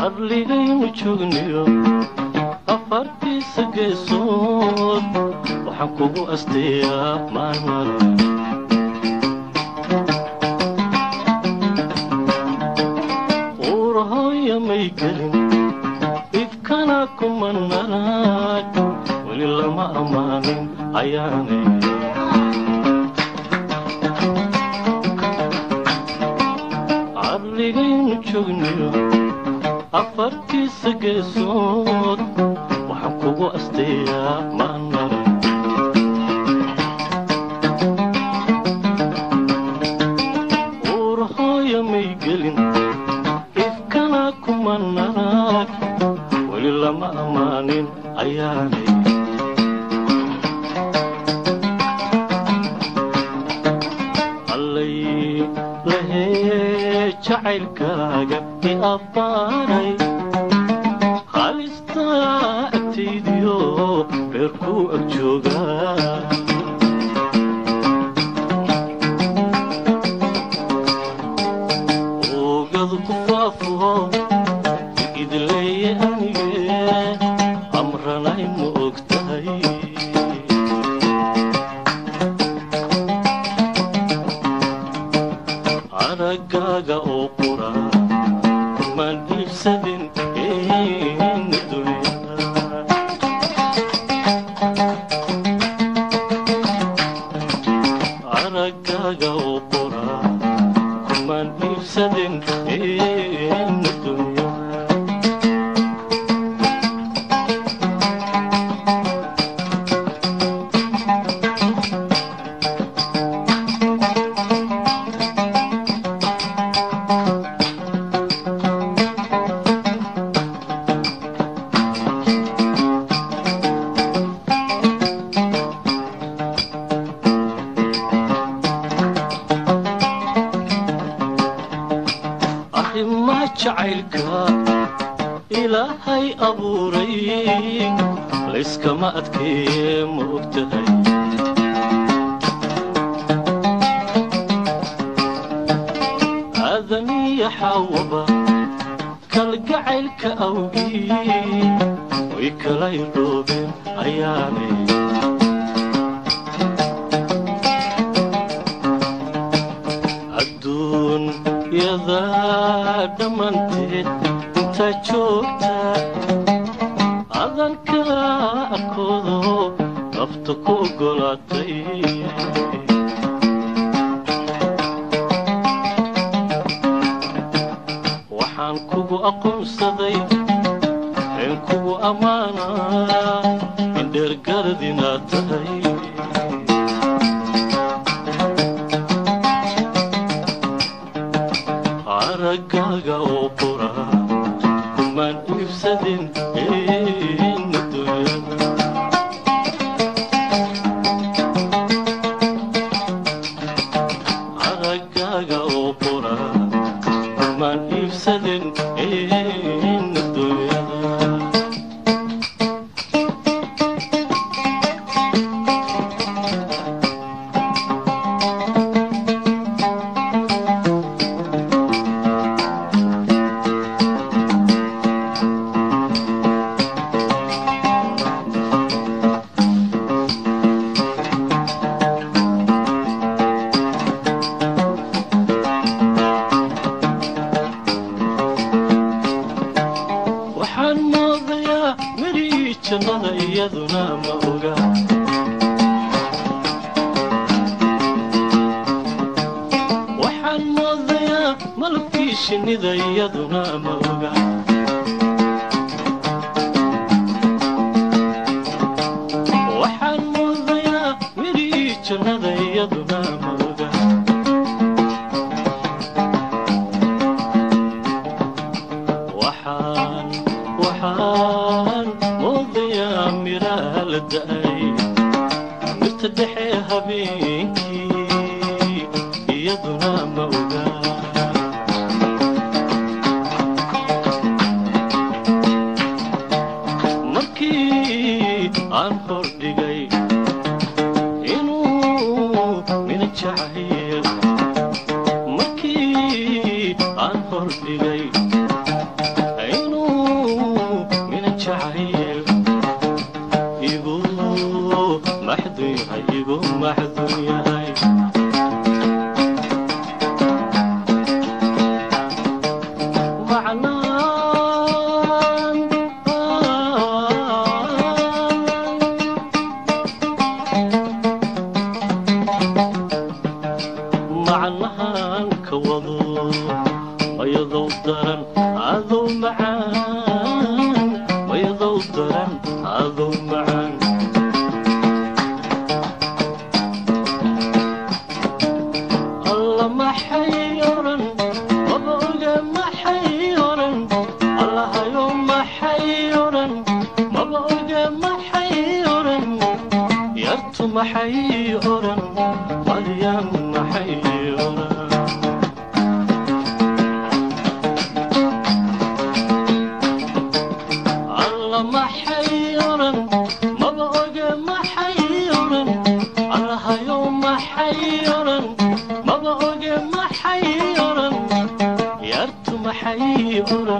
Arligaynu joogniyo afartiisa geesood, waxaan kugu asteeyaa maalmara. Uurahooya may gelin, ifkana kuma narag, weli lama ammaanin ayaanay. Arligaynu joogniyo afartiisa geesood, waxaan kugu asteeyaa maalmara. Uurahooya may gelin, ifkana kuma narag, weli lama ammaanin ayaanay. Allay lahee jacaylkaaga i abbaaray, halista agtaydiyo beerkuu ag joogaa. Oogadu ku faafo idleeye anige, amranay ma og tahay. Araggaaga oo qura kumaan iibsadin dunyada. Araggaaga oo qura kumaan iibsadin dunyada. Arrimaha jacaylka Ilaahay abuuray layskama adkeeye, ma og tahay? Aadaniya Xaawaba kalgacaylka awgii way kala irdhoobeen ayaanay. Adduunyada dhammaanteed intaa joogta, adanka arkoodo nafta ku oggolaatay. Waxaan kugu aqoonsaday een kugu ammaanaa in dheergarad inaad tahay. Araggaaga oo qura kumaan iibsadin dunyada. Araggaaga oo qura kumaan iibsadin dunyada. Waxaan moodayaa mirihii jannada, iyaduna ma oga. Waxaan moodayaa malabkii shinnida, iyaduna ma oga. Waxaan moodayaa mirihii Jannada iyaduna ma oga. Waxaan waxaan moodayaa miraha la da'ay mirta dhexe habeenkii, iyaduna ma oga. Markii aan hordhigay inuu mina jacayl, markii aan hordhigay inuu mina jacayl igu maxdun yahay, igu maxdun yahay. Macnaan macnahan ka wado, mayadow daran adow macaan, mayadow daran adow macaan. Alla maxay oran? Maba oga maxay oran. Allahayo maxay oran? Maba oga maxay oran. Yartu maxay oran? Maryam maxay oran? Alla maxay oran? Maba oga maxay oran. Allahayo maxay oran? Maba oga maxay oran. Yartu maxay oran?